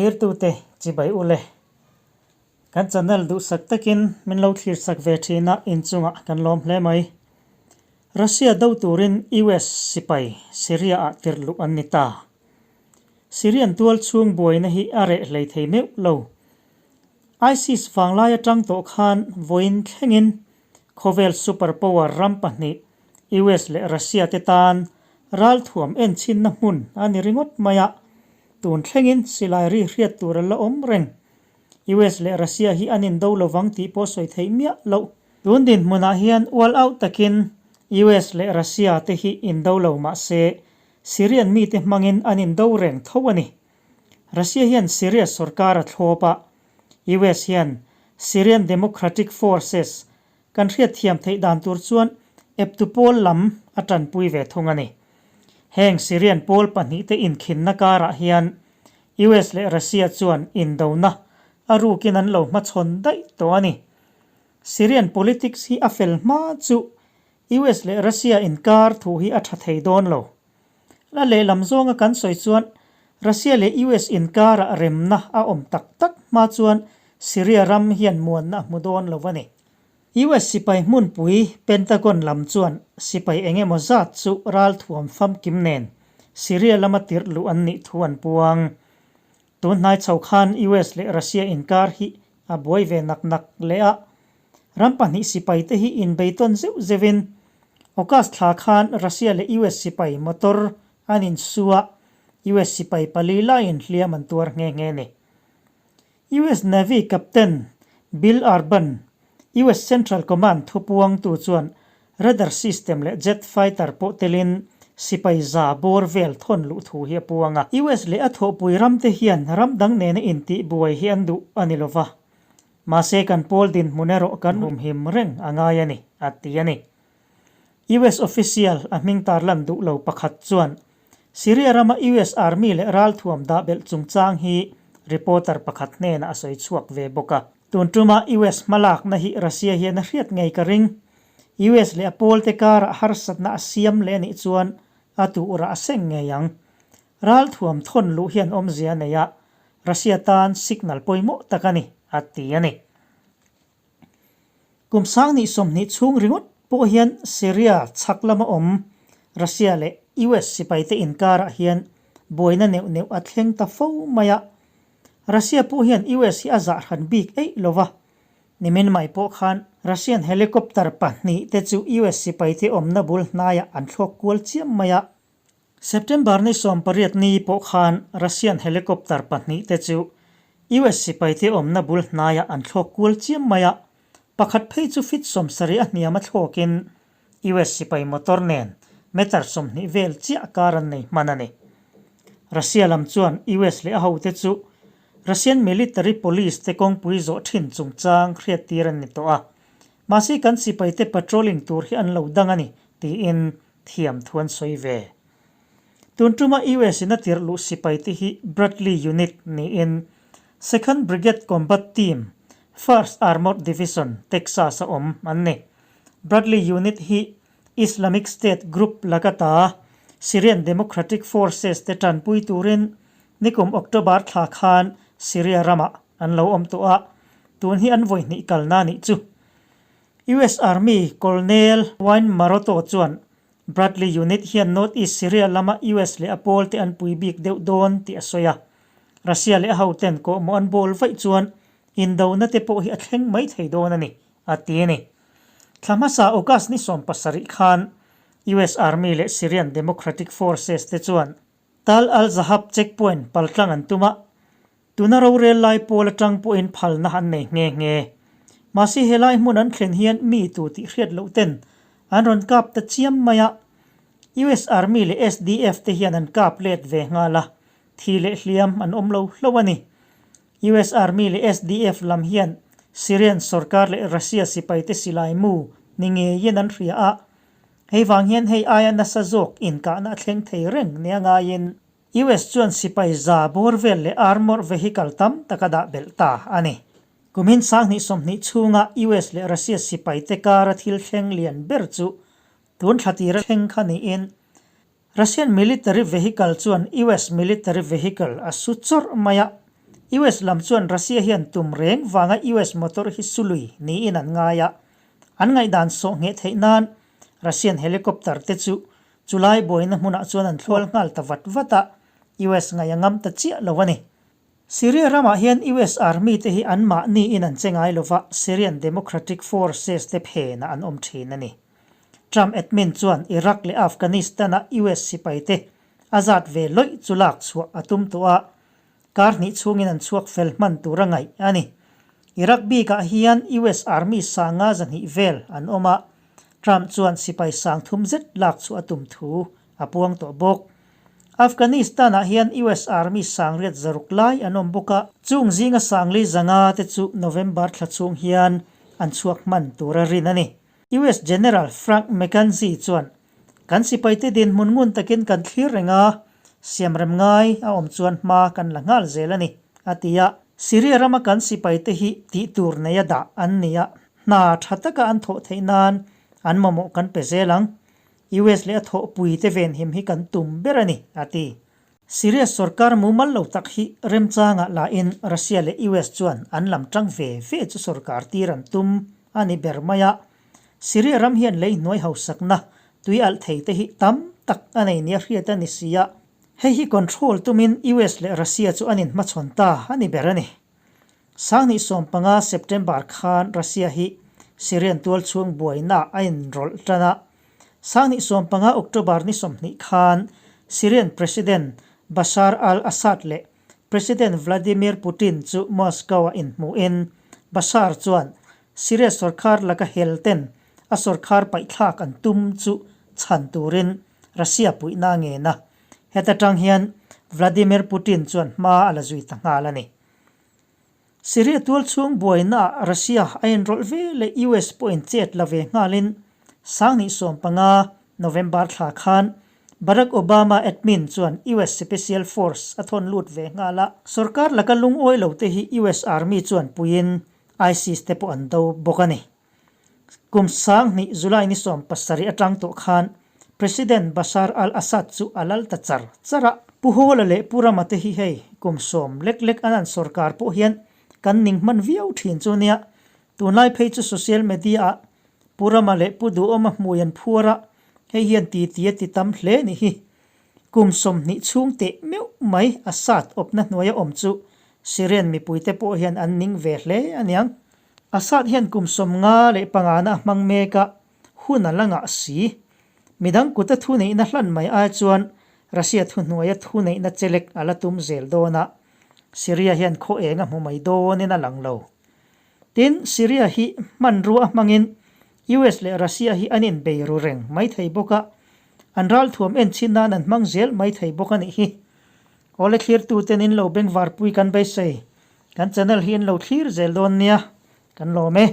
Thlirtute chibai ule. Kan channel duhsak takin min lo thlirsak ve thin a, inchungah kan lawm hle mai. Russia do turin US sipai Syria ah tirh luh an ni ta. Syrian tual chhung buaina hi a reh hlei thei meuh lo. ISIS vanglai atang tawh khan vawiin thlengin khawvel super power ram pahnih US leh Russia te tan ralthuam enchinna hmun a ni ringawt mai a, tun thlengin silai ri hriat tur a la awm reng. US leh Russia hi an indo lovang tih pawh sawi theih miah loh. Tun dinhmunah hian ual auh takin US leh Russia te hi indo lo mah se Syrian mite hmangin an indo reng tho a ni. Russia hian Syria sorkar a thlawp a, US hian Syrian Democratic Forces kan hriatthiam theih dan tur chuan eptu pawl lam a tanpui ve thung a ni. Heng Syrian pawl pahnihte inkhinna karah hian US leh Russia chuan indona a rukin an lo hmachhawn daih tawh a ni. Syrian politics hi a fel hma chu US leh Russia inkar thu hi a tha thei dawn lo. A lehlam zawnga kan sawi chuan Russia leh US inkarah remna a awm tak tak hma chuan Syria ram hian muanna a hmu dawn lo a ni. US sipai hmunpui Pentagon lam chuan sipai eng emaw zat chu ralthuam famkim nen Syria lama tirh luh an nih thu an puang. Tun hnai chho khan US leh Russia inkar hi a buai ve nak nak leh a, ram pahnih sipai te hi inbeitawn zeuh zeuhin August thla khan Russia leh US sipai motor an insu a, US sipai pali laiin hliam an tuar nghe nghe ni. US Navy Captain Bill Urban, US Central Command thupuangtu chuan radar system leh jet fighter pawh telin sipai za bawr vel thawn luh thu hi a puang a. US leh a thawhpui ramte hian ram dang nena intihbuai hi an duh a ni lova, mahse kan pawl dinhmun erawh kan humhim reng a ngai a ni, a ti a ni. US official a hming tarlan duh lo pakhat chuan Syria rama US Army leh ralthuam dah belh chungchang hi reporter pakhat hnenah a sawi chhuak ve bawk a. Tun tuma US hmalakna hi Russia hian a hriat ngei ka ring. US leh a pawlte karah harsatna a siam leh anih chuan a tuhrah a seng ngei ang. Ralthuam thawn luh hian awmzia a nei a, Russia tan signal pawimawh tak a ni, a ti a ni. Kum sang nih 20 chhung ringawt pawh hian Syria chhak lama awm Russia leh US sipaite inkarah hian buaina neuh neuh a thleng ta fo mai a. Russia pawh hian US hi a zah hran bik eih lo va. Nimin mai pawh khan Russian helicopter pahnih te chu US sipaite awmna bul hnaiah an thlawk kual chiam mai a. September ni 18 ni pawh khan Russian helicopter pahnih te chu US sipaite awmna bul hnaiah an thlawk kual chiam mai a, pakhat phei chu feet 70 a hniam a thlawkin US sipai motor nen meter 20 vel chiah kar an nei hman a ni. Russia lam chuan US leh a hote chu Russian military police te kawngpui zawh thin chungchang hriattir an ni tawh a, mahse kan sipaite patrolling tur hi an lo dang a ni tiin thiam thu an sawi ve. Tun tuma US in a tirh luh sipai te hi Bradley Unit niin Second Brigade Combat Team, First Armored Division, Texas a awm an ni. Bradley Unit hi Islamic State group laka ta Syrian Democratic Forces te tanpui turin nikum October thla khan Syria ramah an lo awm tawh a, tun hi an vawi hnih kalna nih chu. US Army Colonel Wayne Maroto chuan Bradley Unit hian North East Syria lama US leh a pawlte an pui bik deuh dawn tih a sawi a. Russia leh a hoten kawhmawh an bawl vaih chuan indona te pawh hi a thleng mai thei dawn a ni, a ti a ni. Thla hmasa August ni 17 khan US Army leh Syrian Democratic Forces te chuan Tal al-Zahab checkpoint paltlang an tum a, Tuna rorel lai pawl atang pawhin phalna an nei nghe nghe. Mahse helai hmun an thlen hian mi tu tih hriat loh ten an rawn kap ta chiam mai a. US Army leh SDF te hian an kap let ve nghal a, thi leh hliam an awm lo hlo a ni. US Army leh SDF lam hian Syrian sorkar leh Russia sipaite silai mu ni ngeiin an hria a, hei vang hian hei aia nasa zawk inkahna a thleng thei reng nia ngaiin US chuan sipai za bawr vel leh armour vehicle tam tak a dah belh ta a ni. Kumin 2020 chhunga US leh Russia sipaite kara thil thleng lian ber chu tun thla tira thleng kha niin Russian military vehicle chuan US military vehicle a su chawrh mai a. US lam chuan Russia hian tum reng vanga US motor hi su lui niin an ngai a, an ngaihdan sawh ngheh theih nan Russian helicopter te chu chulai buaina hmunah chuan an thlual nghal ta vat vat a, US ngaih a ngam ta chiah lo a ni. Syria ramah hian US Army te hi anmahniin an che ngai lova, Syrian Democratic Forces te phenah an awm thin a ni. Trump admin chuan Iraq leh Afghanistan-a US sipaite a zat ve lawih chu lak chhuah a tum tawh a, kar hnih chhungin an chhuak fel hman tur a ngaih a ni. Iraq bikah hian US Army sanga zahnih vel an awm a, Trump chuan sipai sang thum zet lak chhuah a tum thu a puang tawh bawk. Afghanistan-ah hian US Army sangriat zaruk lai an awm bawk a, chung zinga sangli zanga te chu November thla chhung hian an chhuak hman tur a rin a ni. US General Frank McKenzie chuan, Kan sipaite dinhmun ngun takin kan thlir reng a, siamrem ngai a awm chuan hma kan la nghal zel a ni, a ti a. Syria rama kan sipaite hi tih tur neia dah an ni a, hna tha taka an thawh theih nan an mamawh kan pe zel ang. US leh a thawhpuite venhim hi kan tum ber a ni, a ti. Syria sorkar mumal lo tak hi remchangah lahin Russia leh US chuan an lam tang ve ve chu sorkar tir an tum a ni ber mai a. Syria ram hian lei hnuai hausakna tui alh thei te hi tam tak a nei nia hriat a ni si a. Hei hi control tumin US leh Russia chu an inhmachhawn ta a ni ber a ni. Sanghnih 15 September khan Russia hi Syrian tualchhung buaina a inrawlh tan a. Sanghnih 15 October ni 20 khan Syrian President Bashar al-Assad leh President Vladimir Putin chu Moscow-ah inhmuhin Bashar chuan Syria sorkar laka hel ten a sorkar paihthlak an tum chu chhan turin Russia puihna a ngen a. Heta tang hian Vladimir Putin chuan hma a la zui ta nghal a ni. Syria tualchhung buainaah Russia a inrawlh ve leh US pawhin chet la ve nghalin Sanghnih 15 November thla khan Barack Obama admin chuan US Special Force a thawn lut ve nghal a. Sorkar laka lungawi lo te hi US Army chuan puiin ISIS te pawh an do bawk a ni. Kum 2000 July ni 17 atang tawh khan President Bashar al-Assad chu a lal ta char char a. Pu Hawla leh Pu Rama te hi hei kum sawm lek lek an an sorkar pawh hian kan ning hman viau thin chu nia. Tunlai phei chu social media ah Pu Rama leh Pu Duhawma hmui an phuar a, hei hian titi a ti tam hle ni hi. Kum 20 chhung teh meuh mai Assad awpna hnuaia awm chu Syrian mipuite pawh hian an ning ve hle aniang. Assad hian kum 55 na a hmang mek a, hun a la ngah si. Midang kuta thuneihna hlan mai ai chuan Russia thuhnuaia thuneihna chelek a la tum zel dawn a, Syria hian khaw eng a hmu mai dawnin a lang lo. Tin, Syria hi hmanrua a hmangin US leh Russia hi an inbei ru reng mai thei bawk a, an ralthuam enchhin nan an hmang zel mai thei bawk a nih hi. Awle thlirtuten in lo bengvarpui kan beisei. Kan channel hi in lo thlir zel dawn nia, kan lawm e.